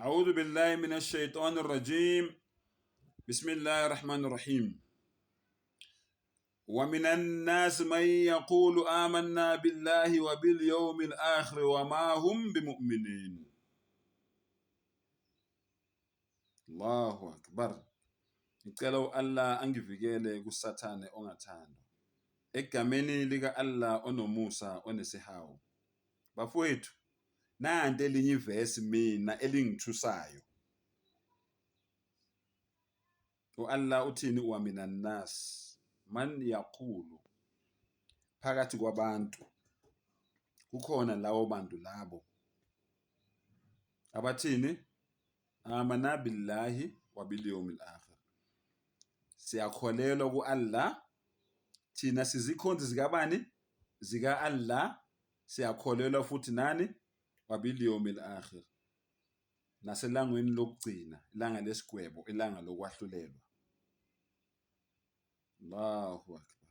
A'udhu billahi minash shaitani rajim. Bismillahir rahmanir rahim. Wa minan nas man yaqulu amanna billahi wa bil yawmil akhir wa ma hum bimu'minin. Allahu akbar. Ngicela u-Allah angivikele kuSathane ongathandwa. Egameni lika-Allah onomusa onesihawu. Bafowethu, nanti elinye ivesi mina elingithusayo. U-Allah uthini wa minan nas man yaqulu, phakathi kwabantu kukhona lawo bantu labo abathini, amana billahi wa bil yawmil akhir, siyakholelwa ku-Allah, thina sizikhonzi zikabani? Zika-Allah, siyakholelwa futhi nani? Wa bil yawmil akhir, naselangweni lokugcina, ilanga lesigwebo, ilanga lokwahlulelwa. Allahu akbar.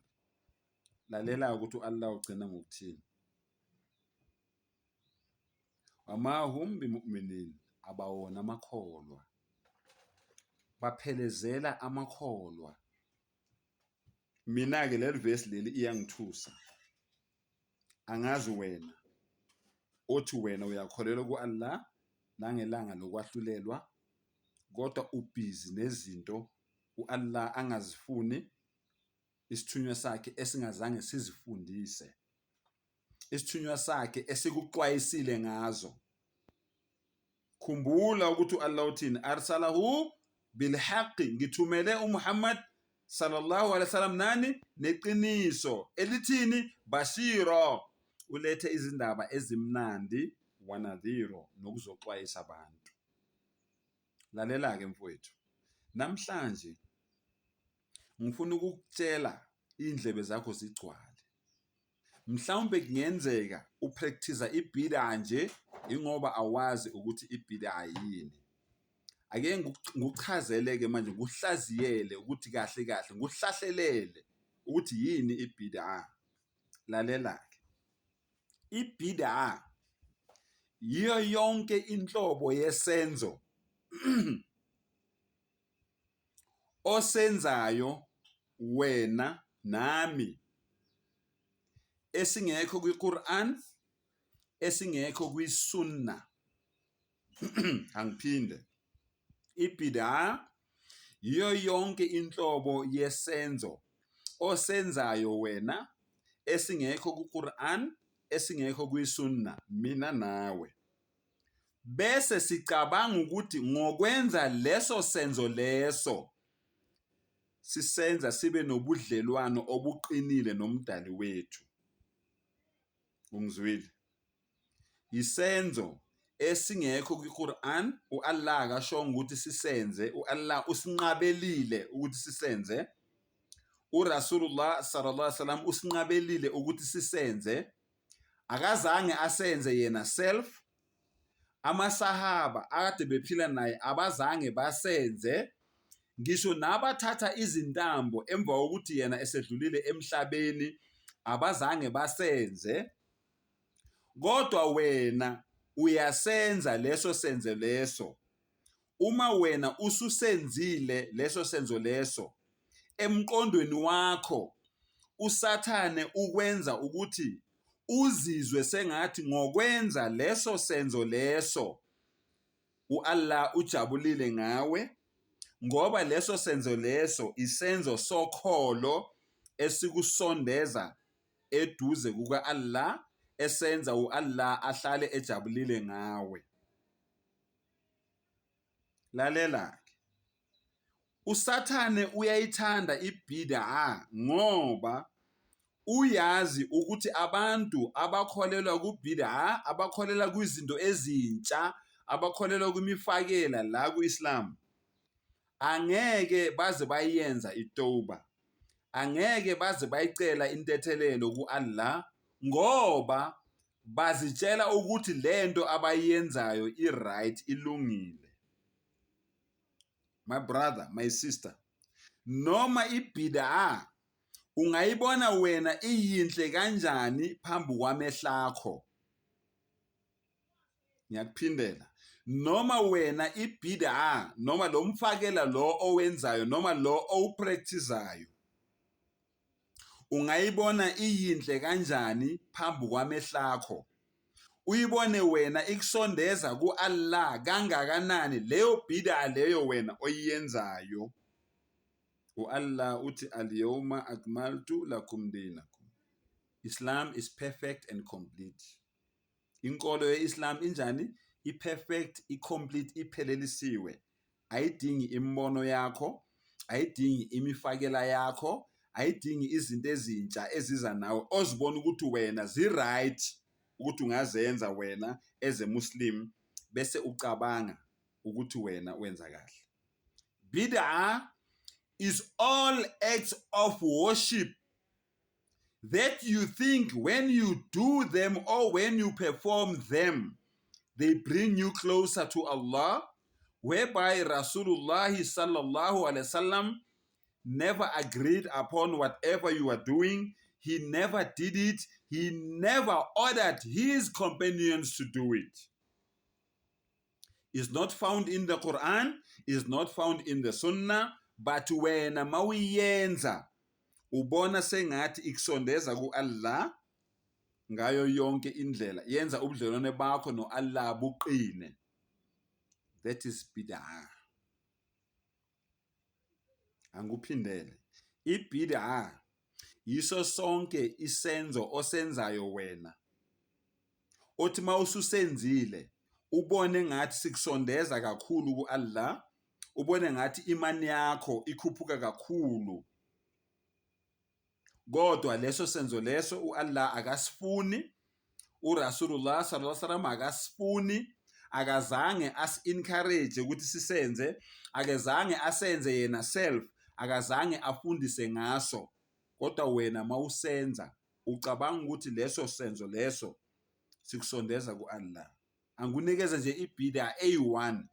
Lalela ukuthi u-Allah ugcina ngokuthini. Wama hum bimu'minin, abawona amakholwa, baphelezela amakholwa. Mina-ke leli vesi leli iyangithusa. Angazi wena othi wena uyakholelwa ku-Allah nangelanga lokwahlulelwa, kodwa ubhizi nezinto u-Allah angazifuni, isithunywa sakhe esingazange sizifundise, isithunywa sakhe esikuxwayisile ngazo. Khumbula ukuthi u-Allah uthini, arsalahu bilhaqi, ngithumele uMuhammad sallallahu alaihi wasallam nani neqiniso elithini, bashiro, ulethe izindaba ezimnandi, wanadhiro, nokuzoxwayisa abantu. Lalela-ke mfowethu, namhlanje ngifuna ukukutshela iy'ndlebe zakho zigcwale. Mhlawumbe kungenzeka upractice ibhida nje ingoba awazi ukuthi ibhida yini. Ake ngikuchazele-ke manje, ngikuhlaziyele ukuthi kahle kahle, ngikuhlahlelele ukuthi yini ibhida. Lalela-ke, ibhida yiyo yonke inhlobo yesenzo osenzayo wena nami esingekho kwiQur'an, esingekho kwiSunnah. Angiphinde, ibid'a yiyo yonke inhlobo yesenzo osenzayo wena esingekho kuQur'an, esingekho kwiSunnah, mina nawe. Bese sicabanga ukuthi ngokwenza leso senzo leso sisenza sibe nobudlelwano obuqinile noMdali wethu. Ungizwile? Isenzo esingekho kwiQur'an, u-Allah akashongo ukuthi sisenze, u-Allah usinqabelile ukuthi sisenze. URasulullah sallallahu alaihi wasallam usinqabelile ukuthi sisenze. Akazange asenze yena self. Amasahaba akade bephila naye abazange basenze, ngisho nabathatha izintambo emva kokuthi yena esedlulile emhlabeni abazange basenze. Kodwa wena uyasenza leso senzo leso. Uma wena ususenzile leso senzo leso, emqondweni wakho uSathane ukwenza ukuthi uzizwe sengathi ngokwenza leso senzo leso u-Allah ujabulile ngawe, ngoba leso senzo leso isenzo sokholo esikusondeza eduze kuka-Allah, esenza u-Allah ahlale ejabulile ngawe. Lalela-ke, uSathane uyayithanda ibid'a ngoba uyazi ukuthi abantu abakholelwa kubid'a, abakholelwa kwizinto ezintsha, abakholelwa kwimifakela la ku-Islam, angeke baze bayenza itouba, angeke baze bayicela intethelelo ku-Allah ngoba bazitshela ukuthi lento abayenzayo i-right, ilungile. My brother, my sister, noma ibid'a ungayibona wena iyinhle kanjani phambi kwamehlakho, ngiyakuphindela, Noma wena ibid'a noma lo mfakela lo owenzayo noma lo owupractisayo ungayibona iyinhle kanjani phambi kwamehlakho, uyibone wena ikusondeza ku-Allah kangakanani leyo bid'a leyo wena oyiyenzayo. U-Allah uthi al-yawma akmaltu lakum dinakum. Islam is perfect and complete. Inkolo ye-Islam injani? I-perfect, i-complete, iphelelisiwe. Ayidingi imibono yakho, ayidingi imifakela yakho, ayidingi izinto ezintsha eziza nawe ozibona ukuthi wena zi-right ukuthi ungazenza wena as a Muslim bese ucabanga ukuthi wena wenza kahle. Bid'ah is all acts of worship that you think when you do them or when you perform them, they bring you closer to Allah, whereby Rasulullah sallallahu alaihi wasallam never agreed upon whatever you are doing. He never did it. He never ordered his companions to do it. Is not found in the Quran, is not found in the Sunnah, but wena mawuyenza ubona sengathi ikusondeza ku-Allah ngayo yonke indlela, yenza ubudlelwane bakho no-Allah buqine. That is bid'ah. Angikuphindele, ibid'ah yiso sonke isenzo osenzayo wena othi uma ususenzile ubone ngathi sikusondeza kakhulu ku-Allah, ubone ngathi imani yakho ikhuphuka kakhulu, kodwa leso senzo leso u-Allah akasifuni, uRasulullah sallallahu alaihi wasallam akasifuni, akazange asi-encourage ukuthi sisenze, akezange asenze yena self, akazange afundise ngaso, kodwa wena mawusenza ucabanga ukuthi leso senzo leso sikusondeza ku-Allah. Angikunikeze nje ibida eyi-1.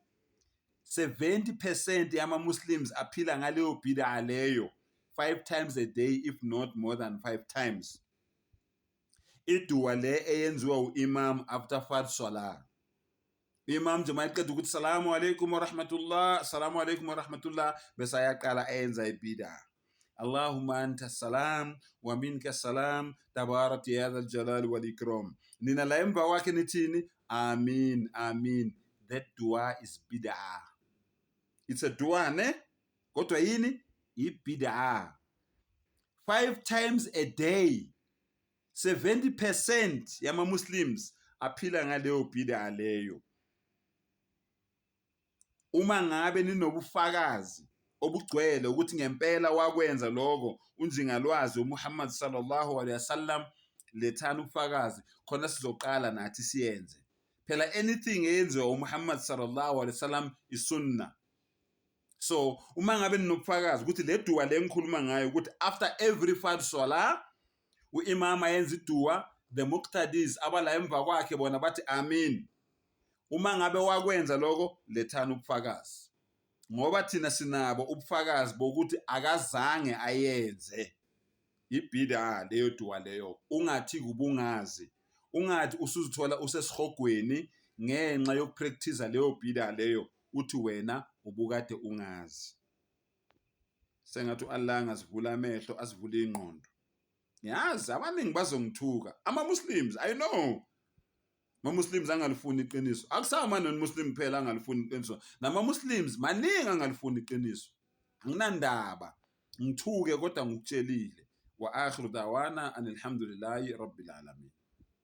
70% yama-Muslims aphila ngaleyo bida leyo 5 times a day, if not more than 5 times. Iduwa le eyenziwa u-imam after fard salah. Imam nje mayeqeda ukuthi salamu alaikum wa rahmatullah, salamu alaikum wa rahmatullah, bese ayaqala enza ibida. Allahumma anta salam wa minka salam tabarak ya dhal jalali wal ikram. Nina la emva kwakhe nithini? Amin, amin. That dua is bid'ah. It's a dua ne? Kodwa yini? Ibid'ah. 5 times a day 70% yama Muslims aphila ngaleyo bid'ah leyo. Uma ngabe ninobufakazi obugcwele ukuthi ngempela wakwenza lokho unjingalwazi uMuhammad sallallahu alaihi wasallam, lethani ubufakazi khona sizoqala nathi siyenze. Phela anything eyenziwa uMuhammad sallallahu alaihi wasallam isunna. So uma ngabe ninobufakazi ukuthi le dua le ngikhuluma ngayo ukuthi after every fard salah u-imam ayenza idua, the muqtadis abala emva kwakhe bona bathi amin. Uma ngabe wakwenza lokho, lethani ubufakazi, ngoba thina sinabo ubufakazi bokuthi akazange ayenze ibid'a leyo dua leyo. Ungathi kubungazi, ungathi usuzithola usesihogweni ngenxa yokupractice leyo bid'a leyo, uthi wena ubukade ungazi. Sengathi u-Allah angasivula amehlo, asivule ingqondo. Ngiyazi abaningi bazongithuka, ama-Muslims, I know ama-Muslims angalifuni iqiniso. Akusama non-Muslim kuphela angalifuni iqiniso, nama-Muslims maningi angalifuni iqiniso. Anginandaba, ngithuke kodwa ngikutshelile. Wa akhiru dawana anilhamdulillahi rabbil alamin.